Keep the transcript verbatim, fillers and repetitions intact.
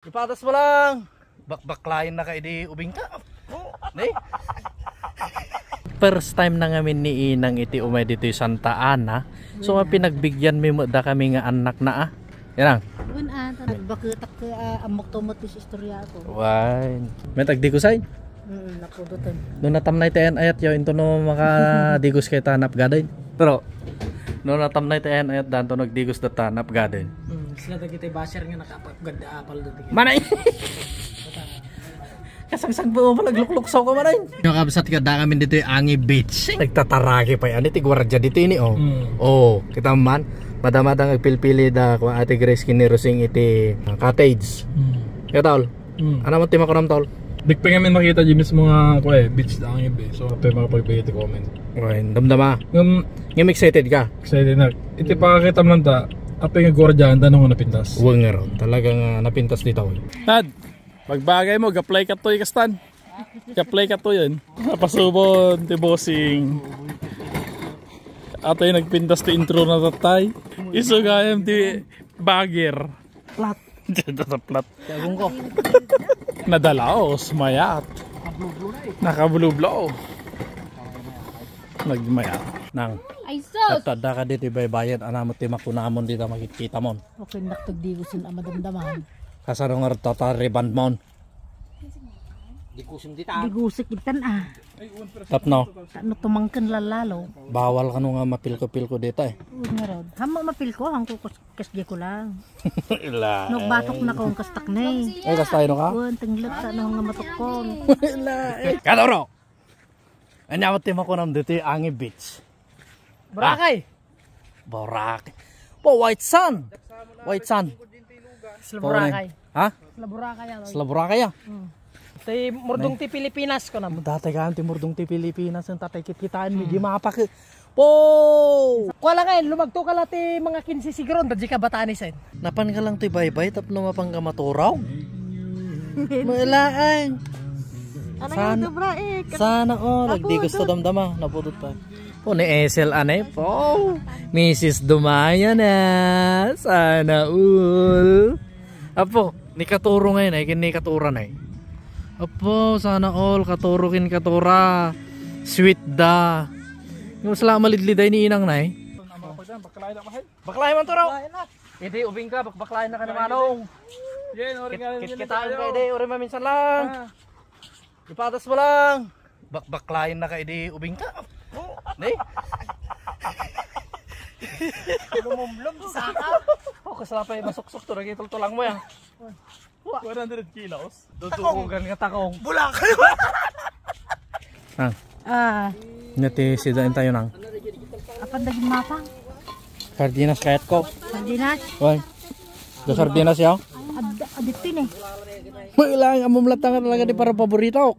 Ipatas mo lang. Bakbaklain na kay di ubing ka. Di? First time na ngamin ni Inang iti umay ditoy Santa Ana. So, nga pinagbigyan mi met da kami nga anak na, ah. Yan ang. Wen, ah, nagbaketak ka, ah, ammok to met ti istorya ko. Why? May tagdi ko say? Mm, napudotan. No natamnay ti ayan-ayat yo, into no makadigos kay ta napgaden. Pero, no natamnay ti ayan-ayat dan to nagdigos da ta napgaden. Mm, sila dagiti basher nga nakapaggadda apal dagiti. Manay! Kasagsag mo, malaglukluksaw ka manay. Yung kabsat ka da kami dito yung Angi Beach. Nagtataraki pa yan. Iti gwardiya dito ini, oh. Mm. Oh, kita man. Madama-dama agpilpili da kung Ate Grace kini Rosing iti, ah, cottage. Mm. Kaya tol, Mm. Ano mo ti makunam, tol? Dikpay ngamin makita di mismo nga, kuwe, beach da ang ibe. So, apay makapagpigil ti comment. Okay, damdama. Ngem, Ngem excited ka? Excited na. Iti pakakita man ta, apay nga gwardiyahan ta no nga napintas. Uwe nga ron. Talaga nga napintas di tao. Tad, magbagay mo, gaplay ka to, ikastan. Gaplay ka to yan. Napasubon, ti bossing. Atay nagpintas ti intro na tatay. Isu gayam ti bagger. Plat. Dito sa plat. Ewan ko. Nadalaos, mayat. Nakablublo. Nagmayat. Nang. Ay, sus! Tatada ka dito baybayan, anamo ti makunamon dito makikita mon. Okay, nakatagdigo sin ama damdaman. Kasano nga tatariban mon? Di kusum di ta. Digusik itan, ah. Tapno. Ano tumangken lalalo? Bawal kano nga mapilko-pilko dita eh. Uy, nga rod. Hamo mapilko, hangko kus-, kasdi ko lang. Ila. Nagbatok na kong kastak na eh. Ay, kas tayo no ka? Uwan, tenglet sa ano nga matukkong. Ila eh. Kadoro! Anya mo ti makunam dito yung Angi Beach? Boracay. Boracay. Po, White Sand. White Sand. Sila Boracay. Ha? Sila Boracay, ano? Sila Boracay, ah. Hmm. Tay murdong ti Pilipinas ko naman. Dati ka, ti murdong ti Pilipinas, yung tatay kitkitaan, hmm, medyo mapak. Po! Kuha lang eh, lumagto ka lang ti mga kinse siguro, dadya ka Batanes eh. Napan ka lang ti baybay, tapno mapang ka maturaw? Maalaang. Anong Sana, ito, bra, eh? Sana all. Agdi gusto damdama. Napudot pa. Po, ni Esel, anay po. Missus Dumaya na. Sana all. Apo, ni Katuro ngayon, ay, kin ni Katura na, eh. Apo, sana all. Katuro kin Katura. Sweet da. Yung sala malidliday ni Inang na, eh. Baklay man to raw. Hindi, ubing ka, bakbaklayan na ka ni Manong. Yan, ori nga Kit-, kitkitaan ka, di, ori maminsan lang. Ah. Ipatas mo lang. Bakbaklayan na ka, di, ubing ka. Di? Lumumlum, saka. Oh, kasla pa yung masuksok to, nagitultulang mo yan. One hundred kilos. Dudukugan nga takong. Bulak! Ah. Ah. Nati sida tayo nang. Apan daging matang. Sardinas kayat ko. Sardinas? Wan. Do sardinas yaw? Ad-, adito ni. Wala, ang amumlat nga talaga di para paborito.